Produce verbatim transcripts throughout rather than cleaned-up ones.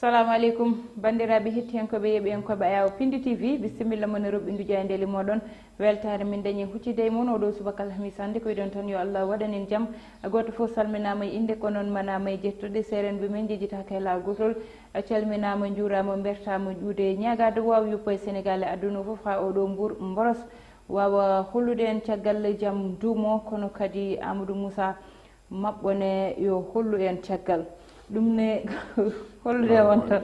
Salamu aleykum, banndiraaɓe hettiyankooɓe, yeeɓiyankooɓe Ayaawo Pindi T V, bisimilla mon e roɓɓindu jaayndeeli mooɗon. Weltaare min dañi huccide e mon oɗo subaka alhamis hannde, ko wiɗon tan yo Allah waɗan en jam. Gooto fof salminaama e innde, ko noon manaama e jettude. Seerenɓe men njejjitaaka e laawol gootol. A calminaama, njuuraama, mbertaama ƴuude, ñaagaade waaw yoppo e Senegaal e aduna fof haa oɗo mbuur mboros waawa hollude en caggal jam duumo, kono kadi Amadou Moussa Maɓɓo ne yo hollu en caggal. Ɗum ne hollude on tan.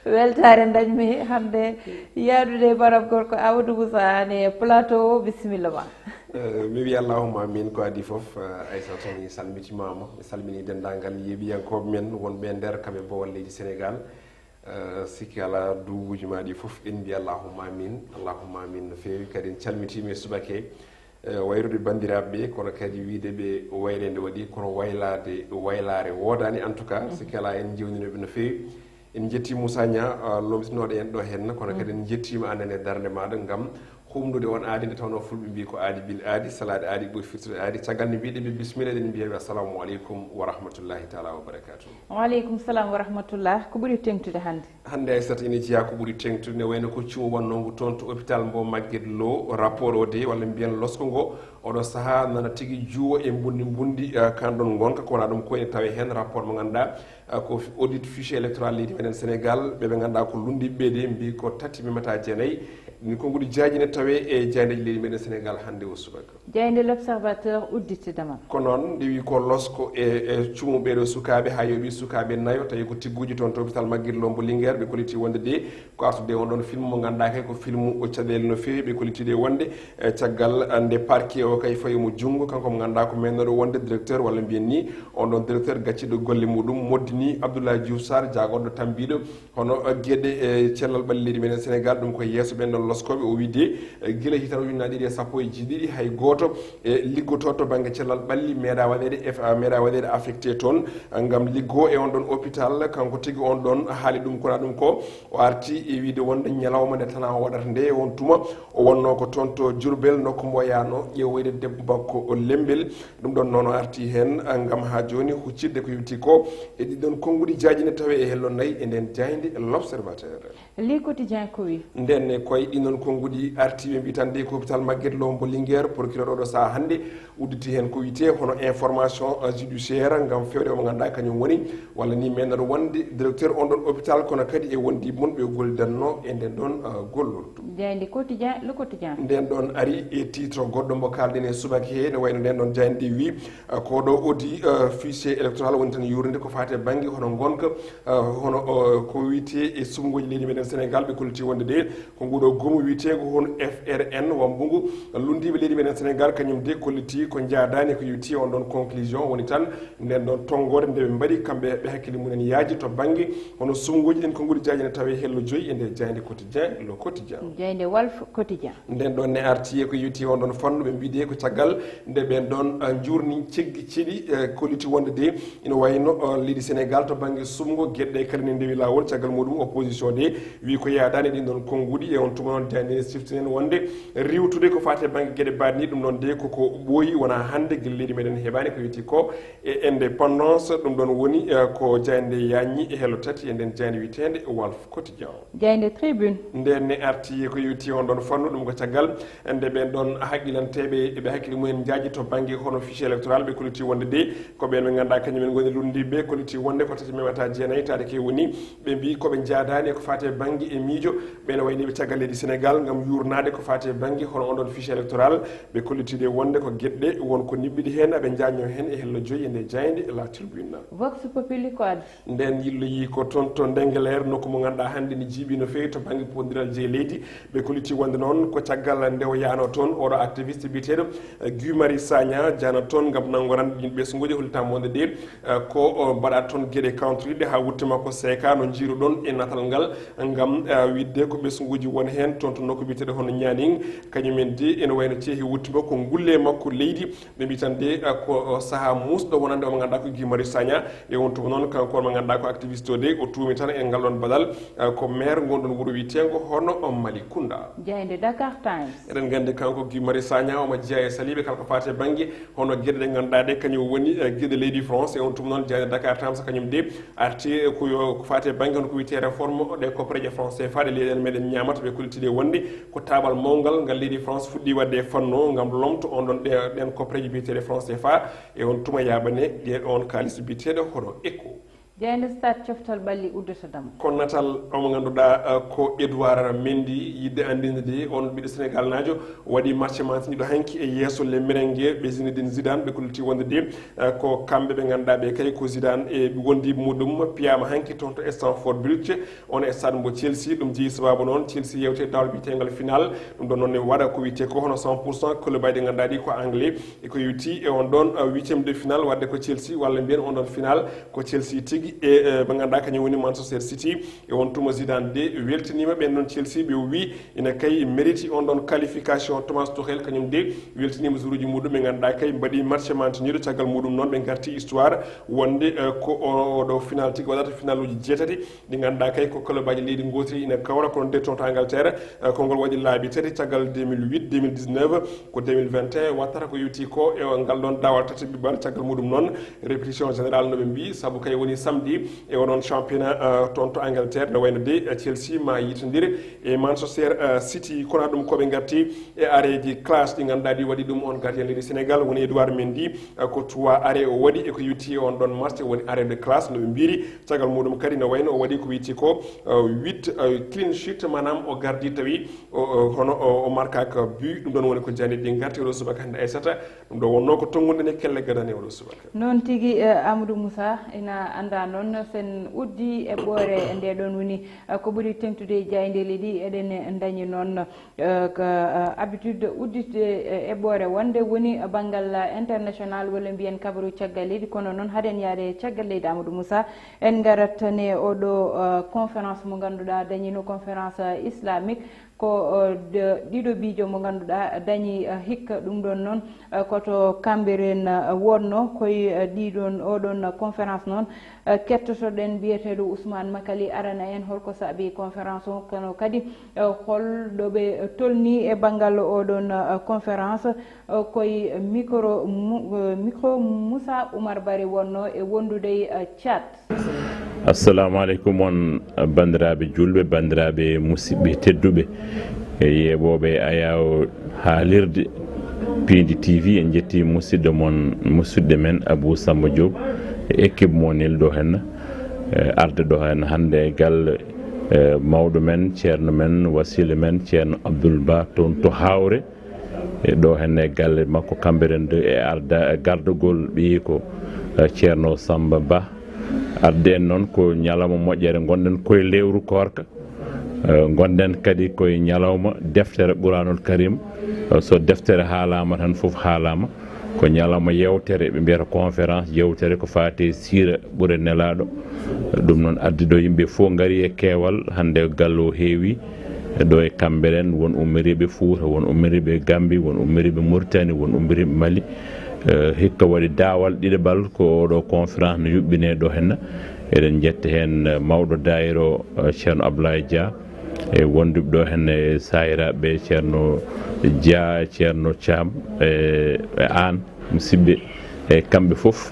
Weltaare dañmi hannde yaadude e baram gorko Amadou Moussa ne plateau o, bisimilla ma. Eh, mi wiya allahumma amin ko adi fof. Eh, aysata, mi salmitimama, mi salmini denndaangal yeeɓiyankooɓe men wonɓe e nder kam e bowal leydi Senegaal. Eh, sikki alaa, duuɓuuji maa ɗi fof en mbiya allahumma amin, allahumma amin no feewi. Kadi en calmitiima e subake, eh, wayrude banndiraaɓe ɓe, kono kadi wiyde ɓe wayre nde waɗi, kono waylaade waylaare woodaani. En tout cas, sikki alaa, en njewninoɓe no feewi. En njetti Moussa Niang, ah, lomtinooɗo en ɗo heen, kono kadi en njettiima aan ne e darnde maaɗa ngam humnude on aadi, nde tawnoo fulɓe mbiyi ko aadi ɓil aadi, salaade aadi ɓuri firtude aadi. Caggal nde mbiɗen ɓe bisimilla, eɗen mbiya ɓe assalamu aleykum wa rahmatullahi taala wa barakatuh. Wa aleykum salam wa rahmatullah. Ko ɓuri teŋtude hannde? Hannde, Aysata, ene jeyaa ko ɓuri teŋtude, ne wayno ko cuumu wonnoo ngu toon to hôpital mbo Maguette Lo. Rapport o de, walla mbiyen losko ngo, oɗo sahaa nana tigi juuwo e mbundi mbundi, eh, kan ɗon ngonka, ko wonaa ɗum ko ene tawee heen rapport mo ngannduɗaa, eh, ko fi-, audit fichier électoral leydi meɗen Sénégal. Ɓe ɓe ngannduɗaa ko lunndiiɓe ɓe de mbiyi ko tati memata jeenayi. Ɗin konnguɗi jaaji ne tawee e jaayndeeji leydi meɗen Sénégal hannde o subaka. Jaaynde L'Observateur udditidama. Ko noon, nde wi ko losko e, e cuumu ɓeeɗo sukaaɓe, haa yooɓi sukaaɓe nayo, tawi ko tigguuji toon to hôpital Maguette Lo mbo Linguère. Ɓe kolliti wonde de ko artude on ɗon film mo ngannduɗaa kay ko film o caɗeele no feewi. Ɓe kolliti de wonde, e caggal nde parquet o kay fawi mo junngo, kanko mo ngannduɗaa ko mennooɗo wonde directeur, walla mbiyen ni on ɗon directeur gacciɗo golle muɗum, moddini Abdoulaye Diouf Sarr, jaagorɗo tambiiɗo hono, eh, geɗe, eh, cellal ɓalli leydi meɗen Sénégal. Ɗum ko yeeso ɓen ɗon loskooɓe. O wi de, eh, gila hitaande ujunnaji ɗiɗi e sappo e jeeɗiɗi, hay gooto, eh, liggotooɗo to bannge cellal ɓalli meeɗa waɗeede eff-, ah, meeɗa waɗeede affecté toon, ah, ngam liggoo e on ɗon hôpital. Kanko tigi on ɗon haali ɗum, kono ɗum ko o arti e wiide wonde ñalawma nde tanaa o waɗata nde, on tuma o wonnoo ko toon to Diourbel, nokku mbo yaano ƴeewoyde debbo makko o Lembel. Ɗum ɗon noon o arti heen, ah, ngam haa jooni huccitde ko yowiti ko e ɗiɗon konnguɗi jaaji ne tawee e hello nayi e nden jaaynde L'Observateur. Le Quotidien ko wi? Nden ne koye ɗiɗon konnguɗi arti, ɓe mbi tan de ko hôpital Maguette Lo mbo Linguère, procureur oɗo sahaa hannde udditi heen ko wiyetee hono information, ah, judiciaire ngam feewde mo ngannduɗaa kañum woni walla ni mennooɗo wonde directeur on ɗon hôpital, kono kadi e wondiiɓe mum ɓe gollidanno e nden ɗon, ah, gollordu. Jaaynde Quotidien, Le Quotidien. Nden ɗon ari e titre goɗɗo mbo kaalɗen e subaka he, ne wayno nden ɗon jaaynde wi, ah, ko ɗo audit, ah, fichier électoral woni tan yuurnde ko faati e bannge hono ngonka, ah, hono, ah, ko wiyetee e suɓngooji leydi meɗen Sénégal. Ɓe kolliti wonde de ko nguɗo goomu wiyeteengu hono F R N wammbungu lunndiiɓe leydi meɗen Sénégal, kañum de kolliti ko jaadaani ko yowiti on ɗon conclusion, woni tan nden ɗon tonngoode nde ɓe mbaɗi kamɓe ɓe hakkille mumen yaaji to bannge hono suɓngooji ɗin konnguɗi jaaji ne tawee hello joyi e nde jaaynde Quotidien, Le Quotidien. Jaaynde Walf Quotidien. Nden ɗon ne arti e ko yowiti on ɗon fannu, ɓe mbiyi de ko caggal nde ɓen ɗon, ah, njuurni ceggi ceɗi, eh, kolliti wonde de ina wayno, ah, leydi Sénégal to bannge suɓngo geɗe ɗe kala ne ndewi laawol. Caggal muɗum opposition de wi ko yaadaani ɗin ɗon konnguɗi. E on tuma noon jaaynde ne siftini en wonde riiwtude ko faati e bannge geɗe baɗe ni, ɗum ɗon de koko ɓooyi, wonaa hannde gila leydi meɗen heɓaani ko yowiti ko e indépendance. Ɗum ɗon woni, eh, ko jaaynde yaññi e hello tati e nden jaaynde wiyeteende Walf Quotidien. Jaaynde Tribune. Nden ne arti ko yowiti on ɗon fannu, ɗum ko caggal nde ɓen ɗon haqqilanteeɓe ɓe hakkille mumen jaaji to bannge hono fichier électoral, ɓe kolliti wonde de ko ɓen ɓe ngannduɗaa kañum en ngoni lunndiiɓe, kolliti wonde ko tati memata jeenayi, taade ke woni ɓe mbiyi ko ɓe jaadaani ko faati e bannge e miijo ɓen wayniiɓe caggal leydi Sénégal ngam yuurnaade ko faati e bannge hono on ɗon fichier électoral. Ɓe kolliti de wonde ko geɗe won ko niɓɓiɗi heen, aɓe jaajnoo heen e hello joyi e nde jaaynde La Tribune. Vox Populi ko addi? Nden yilloyii ko toon to Ndengeleer, nokku mo ngannduɗaa hannde ne jiiɓii no feewi to bannge potndiral jey leydi. Ɓe kolliti wonde noon ko caggal nde o yahnoo toon, oɗo activiste biyeteeɗo, eh, Guy Marius Sagna, jahnata toon ngam nanngorande ɗin ɓesnguuji. Hollitaama wonde de, eh, ko, o, mbaɗaa toon geɗe kawtoriiɗe haa wutte makko seekaa, no njiiruɗon e natal ngal, ngam, eh, wiɗde ko ɓesnguuji won heen toon to nokku biyeteeɗo hono Ñaaning, kañum en de ene wayno ceehi wuttima ko ngulle makko leydi. Ɓe mbi tan de, eh, ko, eh, saha muusɗo wonande o mo ngannduɗaa ko Guy Marius Sagna. E on tuma noon, kanko on mo ngannduɗaa ko activiste o de, o tuumi tan e ngal ɗon baɗal, eh, ko maire ngonɗon wuro wiyeteengo hono Malicounda. Jaaynde Dakar Times. Eɗen nganndi kanko Guy Marius Sagna omo jeyaa e saliiɓe kala ko faati e bannge hono geɗe ɗe ngannduɗaa ɗe kañum woni, eh, geɗe leydi France. E on tuma noon, jaaynde Dakar Times kañum de arti, eh, ko yo, ko faati e bannge hono ko wiyetee réforme ɗe koppareeje France C F A ɗe leyɗeele meɗen ñaamata, ɓe kolliti ɗe wonde ko taabal mawngal ngal leydi France fuɗɗi waɗde e fannu o ngam lomto on ɗon ɗe, ɗen koppareeje biyeteeɗe France C F A. E on tuma yaaɓane ɗe on kaalis biyeteeɗo hono Eco. Jaaynde Stade coftal ɓalli uddata dam. Ko natal omo ngannduɗaa, eh, ko Edouard Mendy, yiɗde anndinde de on ɓiɗɗo Sénégal naajo waɗi match mantiniiɗo hanki e yeeso le merengue ɓe Zinedine Zidane, ɓe kolliti wonde de, eh, ko kamɓe ɓe ngannduɗaa ɓe kay ko Zidane e wondiiɓe muɗum piyaama hanki toon to Stamford Bridge, on e stade mbo Chelsea. Ɗum jeyi sababu noon Chelsea yewte dawal biyeteengal final. Ɗum ɗon noon ne waɗa ko wiyetee ko hono cent pour cent club aji ɗi ngannduɗaa ɗi ko anglais. E ko yowti e on ɗon, uh, huitième de finale, wadde ko Chelsea, walla mbiyen on ɗon finale ko Chelsea tigi e, eh, ɓe ngannduɗaa kañum woni Manchester City. E on tuma Zidane de weltiniima ɓen ɗon Chelsea, ɓe o wi ina kay mérite on ɗon qualification. Thomas Tuchel kañum de weltiniima joueuruuji muɗum ɓe ngannduɗaa kay mbaɗi match mantiniiɗo. Caggal muɗum noon ɓe ngarti histoire wonde, eh, ko o, oɗo finale tigi waɗata finaluuji jeetati. Ɗi ngannduɗaa kay ko club aji leydi ngootiri ina kawra, kono nde toon to Angleterre, eh, konngol waɗi laabi tati, caggal deux mille huit, deux mille dix-neuf, ko deux mille vingt et un wattata ko yowti ko e ngal ɗon daawal tati ɓiɓɓal. Caggal muɗum noon, répétition générale no ɓe mbii, sabu kay woni samedi e onon championnat, eh, toon to Angleterre, no wayno de, eh, Chelsea ma yitondir e Manchester, eh, City. Kono ɗum ko ɓe ngarti e areeji classe ɗi ngannduɗaa ɗi waɗi ɗum on gardien leydi Sénégal woni Edouard Mendy, eh, ko trois arrêt o waɗi e ko yowti e on ɗon match woni arrêt de classe no ɓe mbiri. Caggal muɗum kadi no wayno o waɗi ko wiyetee ko, eh, huit, eh, clean sheet, maanaam o gardi tawi o, o, hono o, o markaaka but. Ɗum ɗon woni ko jani ɗi ngarti oɗo subaka hannde Aissata. Ɗum ɗo wonno ko tonngude ne kelle gadane oɗo subaka. Noon tigi, eh, Amadou Moussa, ina annda noon sen uddi eɓɓoore nde ɗon woni, eh, ko ɓuri teŋtude e jaayndeeli ɗi eɗen ndañi noon. Eh, ko, eh, habitude udditde, eh, eɓɓoore wonde woni banngal, eh, international walla mbiyen kabaru caggal leydi, kono noon haɗen yaade caggal leydi Amadou Moussa, en ngarat ne oɗo, eh, conférence mo ngannduɗaa dañino conférence, eh, islamique ko, eh, d-, ɗiɗo biijo mo ngannduɗaa dañi, eh, hikka ɗum ɗon noon, eh, koto Cambérène, eh, wonno koye, eh, ɗiɗon oɗon conférence noon. Eh, kettotoɗen biyeteeɗo Ousmane Makali arana en holko saabi conférence o, kono kadi, eh, hol ɗo ɓe tolni e banngal oɗon, eh, conférence, eh, koye micro mu-, eh, micro Moussa Oumar Bari wonno e wondude e, eh, Thiat. Assalamu aleykum on banndiraaɓe juulɓe, banndiraaɓe musidɓe tedduɓe e yeeɓooɓe ayaawo haalirde Piindi T V. En njetti musidɗo mon, musidɗo men Abou Samba Diop e équipe mo nelɗo hen, eh, arde ɗo hen hannde e galle, eh, mawɗo men, ceerno men, wasiila men, ceerno Abdoul Ba toon to Hawre. E ɗo henne e galle makko Cambérène deux e arda, e gardagol ɓiyi ko, eh, ceerno Samba Ba. Arde en noon ko ñalawma moƴƴere, ngonɗen koye lewru koorka. Eh, ngonɗen kadi koye ñalawma deftere Quraanul Karim. Eh, so deftere haalama tan fof haalama. Ko ñalawma yewtere, ɓe mbiyata conférence, yewtere ko faati e siira ɓure nelaaɗo. Ɗum noon addi ɗo yimɓe fof ngari e keewal. Hannde galle o heewi ɗo e Cambérène, won ummiriiɓe Fuuta, won ummiriiɓe Gambie, won ummiriiɓe Mauritanie, won ummiriiɓe Mali. Eh, hikka waɗi daawal ɗiɗaɓal ko oɗo conférence no yuɓɓine ɗo henna. Eɗen njetta heen, eh, mawɗo daayira o, eh, ceerno Abdoulaye Dia, e wonduɓe ɗo henne e saahiraaɓe ceerno Dia, ceerno Thiam, e, e aan, musidɓe, e kamɓe fof.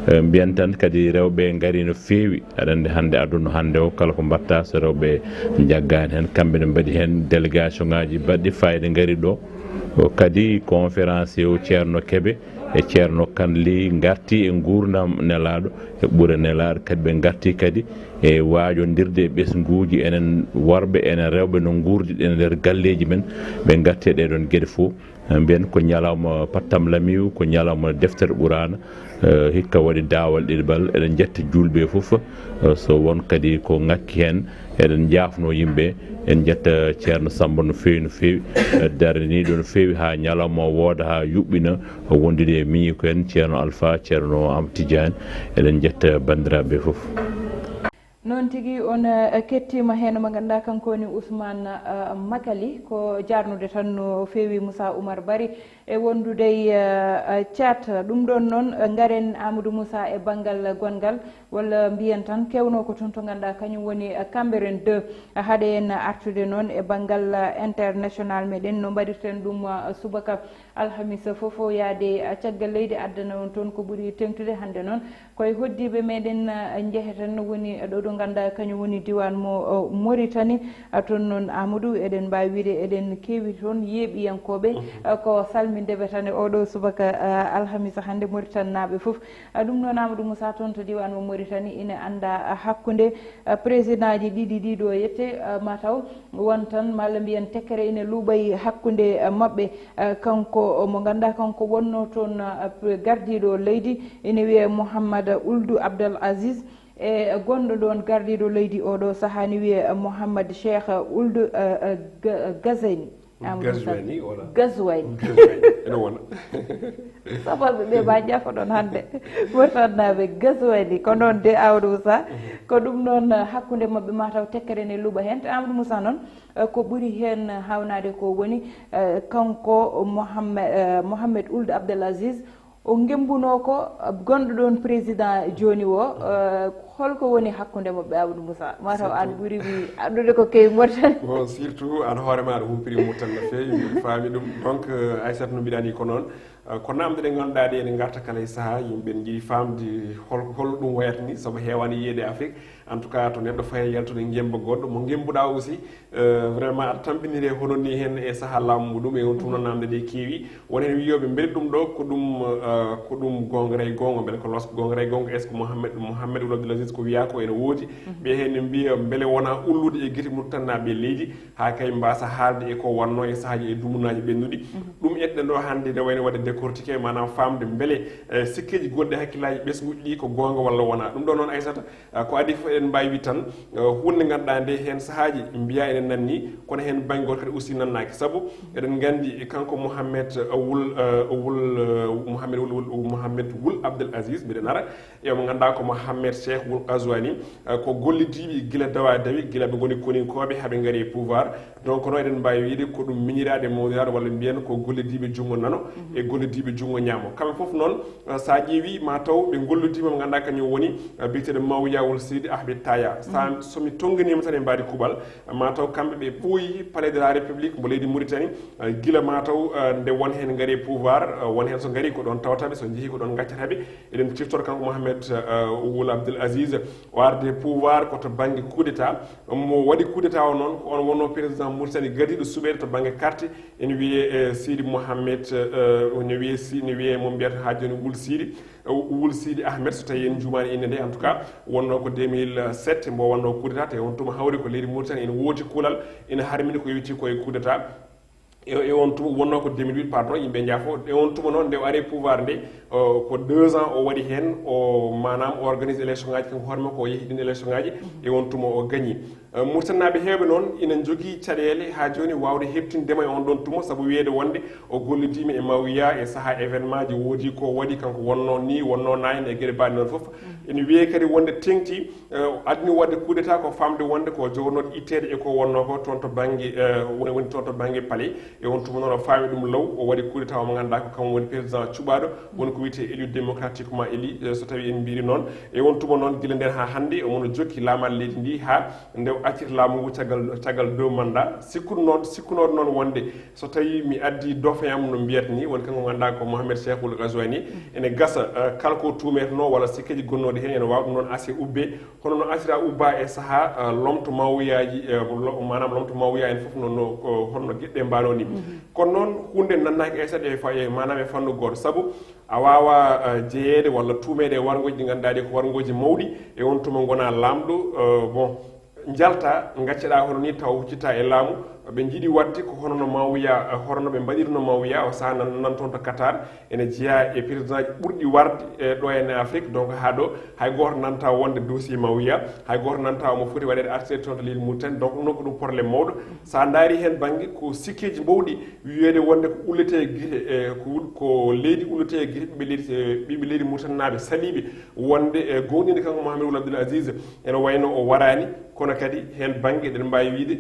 E, mbiyen tan kadi rewɓe ngari no feewi. Aɗa anndi hannde aduna hannde o, kala ko mbaɗta so rewɓe njaggaani heen, kamɓe ne mbaɗi heen délégation ŋaaji baɗɗi fayida ngari ɗo. O kadi conférence o ceerno Kebe e ceerno Kan Li ngarti e nguurndam nelaaɗo, e ɓure nelaaɗo kadi ɓe ngarti kadi e waajondirde e ɓesnguuji enen worɓe, enen rewɓe no nguurdiɗen e nder galleeji men. Ɓe ngarti e ɗee ɗoon geɗe fof. Mbiyen ko ñalawma pattam lamiw, ko ñalawma deftere Quraana. Eh, hikka waɗi daawal ɗiɗaɓal, eɗen njetta juulɓe fof. Eh, so won kadi ko ŋakki heen, eɗen njaafnoo yimɓe, en njetta ceerno Samba no feewi, no feewi. Eh, daraniiɗo no feewi haa ñalawma o wooda, haa yuɓɓina, o wondude e miñiiko en ceerno Alpha, ceerno Am Tidiane. Eɗen njetta banndiraaɓe fof. Noon tigi, on eh, kettiima heen mo ngannduɗaa kanko woni Ousmane eh, Makali, ko jaarnude tan no feewi Moussa Oumar Bari e wondude e eh, Thiat. Ɗum ɗoon noon eh, ngaren Amadou Moussa e banngal gonngal, walla mbiyen tan kewnoo ko toon to ngannduɗaa kañum woni eh, Cambérène deux. Haɗe en artude noon e banngal eh, international meɗen no mbaɗirten ɗum eh, subaka alhamisa fof o yaade eh, caggal leydi addana on toon ko ɓuri teŋtude hannde noon. Koye hoddiiɓe meɗen eh, njeheten woni ɗo ɗo ngannduɗaa kañum woni diiwaan mo eh, Mauritanie. Eh, toon noon Amadou eɗen mbaawi wiyde eɗen keewi toon yeeɓiyankooɓe eh, ko salminde ɓe tan e oɗo subaka eh, alhamisa hannde Mauritanie naaɓe fof. Eh, ɗum noon Amadou Moussa toon to diiwaan mo Mauritanie ina annda eh, hakkunde eh, président ji ɗiɗi ɗiɗo yette eh, mataw won tan malla mbiyen tekkere ina luuɓay hakkunde eh, maɓɓe. Eh, kanko mo ngannduɗaa kanko wonno toon eh, gardiiɗo leydi ina wiyee Mouhammad Ould Abdel Aziz e gonɗo ɗoon gardiiɗo leydi oɗo sahaa ina wiyee Mouhammad Cheikh Ould eh, eh, Ga- Gazani. Amadou Sall. Gazwani wala Gazwani. Gazwani ene wona. Sababu ɓe ma jafo ɗon hannde Mauritanie naaɓe Gazwani ko noon de Amadou Moussa. Ko ɗum noon eh, hakkunde maɓɓe mataw tekkere ne luuɓa heen te Amadou Moussa noon eh, ko ɓuri heen hawnaade ko woni eh, kanko Mohammed eh, Mohammed Ould Abdel Aziz o ngembunoo ko eh, gonɗo ɗoon président jooni o eh, holko woni hakkunde maɓɓe Amadou Moussa mataw aan ɓuri mi anndude ko kewi Mauritanie. Bon, surtout an hoore ma aɗa humpiri Mauritanie no feewi, mbiɗa faami ɗum. Donc eh, Aissata no mbiɗani ko noon. Eh, ko namde ɗe ngannduɗaa ɗe ene ngarta kala e sahaa yimɓe ne njiɗi faamde hol hol ɗum wayata ni sabu heewaani yiyeede e Afrique. En tout cas to neɗɗo faye yaltude ngemba goɗɗo mo ngembuɗaa aussi eh, vraiment aɗa tampinire hono ni heen e sahaa laamu muɗum e on tuma namde ɗe keewi. Won heen wiyooɓe mbele ɗum ɗo ko ɗum eh, ko ɗum goonga ray goonga mbele ko losko goonga ray goonga est ce que Mohammed Mohammed Ould Abdel Aziz ko wiyaa ko ene woodi. Ɓe heen ne mbiya mbele wonaa ullude e gite Mauritanie naaɓe leydi haa kay mbaasa haalde e ko wannoo e sahaaji e dumunaaji ɓennuɗi. Ɗum eɗɗen ɗo hannde ne wayno waɗde décortiqué maanaam faamde mbele eh, sikkeeji gonɗi e hakkillaaji ɓesnguɗi ɗi ko goonga walla wonaa. Ɗum ɗo noon Aissata eh, ko adii fof eɗen mbaawi wiide tan eh, huunde ngannduɗaa nde heen sahaaji mbiyaa eɗen nanni kono heen bannge gooto kadi aussi nannaaki sabu eɗen nganndi kanko Mohammed eh, Wul eh, Wul eh, Mohammed Wul Wul- Mohammed Wul Abdel Aziz mbiɗen ara e mo ngannduɗaa ko Mohammed Cheikh Wul Gazwani eh, ko gollidiiɓe gila dawa dawi gila ɓe ngoni koninkooɓe haa ɓe ngari e pouvoir. Donc noon eɗen mbaawi wiyde ko ɗum miñiraade e mawniraade walla mbiyen ko gollidiiɓe junngo nano e gollidiiɓe junngo ñaamo. Kamɓe fof noon eh, so a ƴeewi ma taw ɓe ngollidiima mo ngannduɗaa kañum woni eh, biyeteeɗo Mawya Wul Seydi Ahmed Taya. Sa so mi tonnginiima tan e mbaadi kuuɓal ma taw kamɓe ɓe ɓooyi Palais de la République mbo leydi Mauritanie eh, gila ma taw eh, nde won heen ngari e pouvoir eh, won heen so ngari ko ɗoon tawata ɓe so njehii ko ɗoon ngaccata ɓe. Eɗen ciftora kanko Mohamed eh, Wul Abdel Aziz o arde pouvoir ko to bannge coup d'état. Mo waɗi coup d'état o noon ko on wonno président Mauritanie gardiiɗo suɓeede to bannge carte ene wiyee eh, Sidi Mohamed eh, ne wiyee si ne wiyee mo mbiyata haa jooni Wul Sidi eh, Wul Sidi Ahmed so tawi en juumaani innde nde en tout cas wonno ko deux mille sept mbo wonno coup d'état te on tuma hawri ko leydi Mauritanie ene wooti kuulal ene harmini ko yowiti ko e coup d'état. E e on tuma wonno ko deux mille huit pardon yimɓe njaafo e on tuma noon nde o ari pouvoir nde o- ko deux ans o waɗi heen o maanaam o organise élection ngaji kanko hoore makko o yehi ɗin élection ngaji e on tuma o gañi. Eh, Murtannaaɓe heewɓe noon ina njogii caɗeele haa jooni waawde heɓtindema e on ɗoon tuma sabu wiyeede wonde o gollidiima e Mawiya e sahaa événement ji woodi ko waɗi kanko wonno ni wonno nayi e geɗe mbaɗe noon fof. Ene wiyee kadi wonde teŋti eh, adni waɗde coup d'état ko famde wonde ko jogonooɗo itteede e ko wonno ko toon to bannge eh, woni woni toon to bannge palais. E on tuma noon o faami ɗum law o waɗi coup d'état omo ngannduɗaa ko kam woni président cuɓaaɗo woni ko wiyetee élu démocratiquement élu eh, so tawi en mbiiri noon. E on tuma noon gila nden haa hannde omono jokki laamal leydi ndi haa nde o accir laamu ngu caggal caggal deux mandat sikkude noon sikkunooɗo noon wonde so tawi mi addi dauphin am no mbiyat ni woni kanko ngannduɗaa ko Mohamed Cheikh Ould Ghazouani. Ene gasa eh, kala ko tuumetenoo walla sikkeeji gonnooɗi heen ene waawa ɗum noon accir ubbee. Hono no accira ubbaa e sahaa eh, lomto mawuyaaji eh, lo- maanaam lomto mawuyaa en fof no no ko honno geɗe mbaanoo ni. Kono noon huunde nannaaki e saɗe e fa- e maanaam e fannu gooto sabu a waawaa eh, jeyeede walla tuumeede e warngooji ɗi ngannduɗaa ɗi ko warngooji mawɗi e on tuma ngonaa laamɗo eh, bon njalta ngacceɗaa hono ni tawa huccittaa e laamu. Ɓe njiɗi waɗde ko hono no Mawuya, hono no ɓe mbaɗirno Mawuya o, so a nan, nan toon to Qatar, ene jeyaa e présidentji ɓurɗi warde e ɗo en Afrique. Donc haa ɗo hay gooto nanta wonde dossier Mawuya, hay gooto nanta omo foti waɗeede artirde toon to leydi Mauritanie. Donc ɗum noon ko ɗum problème mawɗo. So a ndaari heen bannge ko sikkeeji mawɗi wiyeede wonde ko ulletee gite, e ko wul-, ko leydi ulletee gite ɓiɓɓe leydi, e ɓiɓɓe leydi Mauritanie naaɓe saliiɓe wonde e goonɗinde kanko Mohamed Wul Abdul Aziz ene wayno o waraani, kono kadi heen bannge eɗen mbaawi wiyde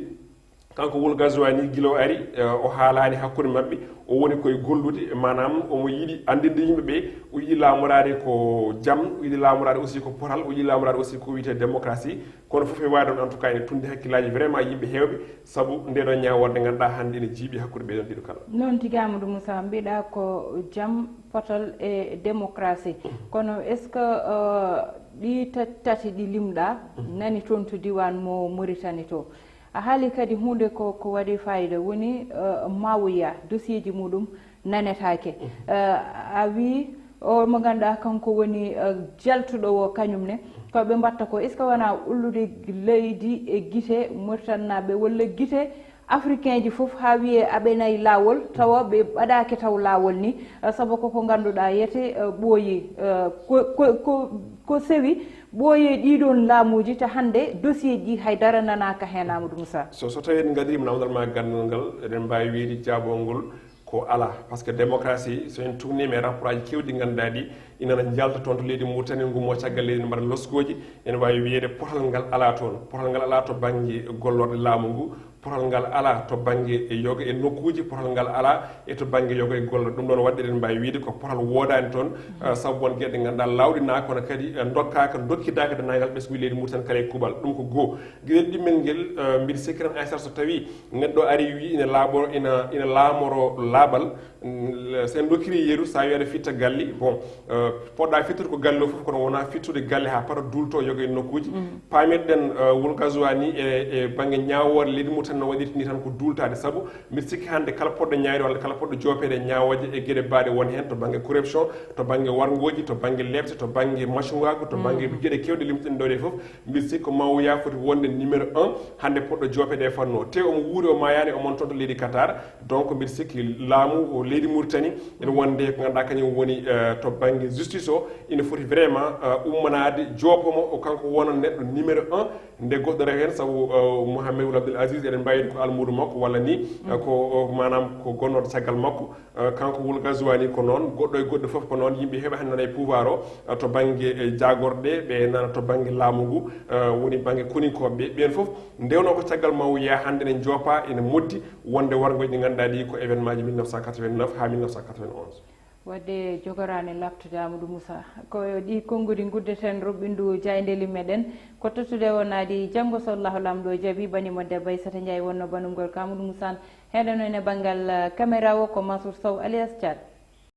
kanko Wul Gazwani gila o ari, eh, o haalaani hakkunde maɓɓe, o woni koye gollude, maanaam omo yiɗi anndinde yimɓe ɓe, o yiɗi laamoraade ko jam, o yiɗi laamoraade aussi ko potal, o yiɗi laamoraade aussi ko wiyetee démocratie. Kono fof e waade on, en tout cas, ene tundi hakkillaaji vraiment yimɓe heewɓe, sabu nde ɗo ñaawoore nde ngannduɗaa hannde ene jiiɓi hakkunde ɓee ɗon ɗiɗo kala. Noon tigi, Amadou Moussa, mbiɗa ko jam, potal e démocratie. Kono est-ce que, euh, ɗi ta-, tati ɗi limɗa nani toon to diiwaan mo Mauritanie to? A haali kadi huunde ko, ko waɗi fayida, woni, euh, Mawuya, dossier ji muɗum nanetaake. Euh, a wii o mo ngannduɗaa kanko woni, euh, jaltuɗo o kañum ne, ko ɓe mbatta ko, est-ce que wonaa ullude leydi e gite Mauritanie naaɓe walla gite africain ji fof haa wiyee aɓe nayi laawol, tawa ɓe mbaɗaaki taw laawol ni, eh, sabu koko ngannduɗaa yete, eh, ɓooyi, eh, ko, ko, ko, ko sewi ɓooyi ɗiɗon laamuuji, ta hannde dossier ji hay dara nanaaka heen, Amadou Moussa. So, so tawii en ngadiima naamndal ma ganndal ngal, eɗen mbaawi wiyde jaabongol ko alaa. Parce que démocratie, so en tuugniima e rapport aji keewɗi ɗi ngannduɗaa ɗi, ina njalta toon to leydi Mauritanie, ngummo caggal leydi, mbaɗa loskooji, ene waawi wiyeede potal ngal alaa toon. Potal ngal alaa to bannge gollorɗe laamu ngu, potal ngal alaa to bannge e yoga e nokkuuji, potal ngal alaa e to bannge yoga e gollorɗe. Ɗum ɗoon waɗde eɗen mbaawi wiyde ko potal woodaani toon, eh, sabu won geɗe ɗe ngannduɗaa laawɗinaaka, kono kadi, eh, ndokkaaka, ndokkidaaka denndaangal ɓesnguuji leydi Mauritanie kala e kuuɓal. Ɗum ko goo. Gila ɗimmel ngel, eh, mbiɗa sikki tan, Aissata, so tawii neɗɗo ari wii ina laaɓo-, ina, ina laamoro laaɓal, mm, so en ndokkiri yeru, so a wii aɗa fitta galle, bon, eh, poɗɗa fittude ko galle o fof, kono wonaa fittude galle haa paɗa duulto yoga e nokkuuji. Paamirɗen, eh, Wul Gazwani e, e bannge ñaawoore leydi Mauritanie no waɗirta ni tan ko duultaade, sabu mbiɗa sikki hannde kala poɗɗo ñaayde walla kala poɗɗo joopeede e ñaawooje e geɗe baaɗe won heen to bannge corruption, to bannge warngooji, to bannge leɓte, to bannge macungaagu, to bannge geɗe keewɗe limtuɗen ɗo ɗe fof. Mbiɗa sikki ko Mawuya foti wonde numéro un hannde poɗɗo joopeede e fannu o. Te omo wuuri, o maayaani, omo toon to leydi Qatar. Donc mbiɗa sikki laamu o leydi Mauritanie ene wonde ko ngannduɗaa kañum woni, eh, to bannge justice o, ina foti vraiment, eh, ummanaade, joopo mo o, kanko wona neɗɗo numéro un. Nde goɗɗo rewa heen, sabu, eh, Mohamed Wul Abdel Aziz, eɗen mbaawi ko almuudo makko walla ni, eh, ko, o, maanaam ko gonnooɗo caggal makko. Eh, kanko Wul Gazwani ko noon, goɗɗo e goɗɗo fof ko noon, yimɓe heewɓe hannde nana e pouvoir o, eh, to bannge, eh, jaagorɗe, ɓe nana to bannge laamu ngu, eh, woni bannge koninkooɓe ɓe, ɓeen fof ndewnoo ko caggal Mawuya hannde ne joopa ina moddi wonde warngooji ɗi ngannduɗaa ɗi ko événement ji mille neuf cent quatre-vingt-neuf haa mille neuf cent quatre-vingt-onze. Wadde jogoraani laaɓtude Amadou Moussa. Ko ɗi konngudi nguddeten roɓɓindu jaayndeeli meɗen. Ko tottude o naadi janngo so Allahu Laamɗo jaɓi, bani mo debbo Aissata Ndiaye wonno banungol ka Amadou Moussa. Heɗen on e banngal, eh, caméra o ko Mansour Sow alias Thiat.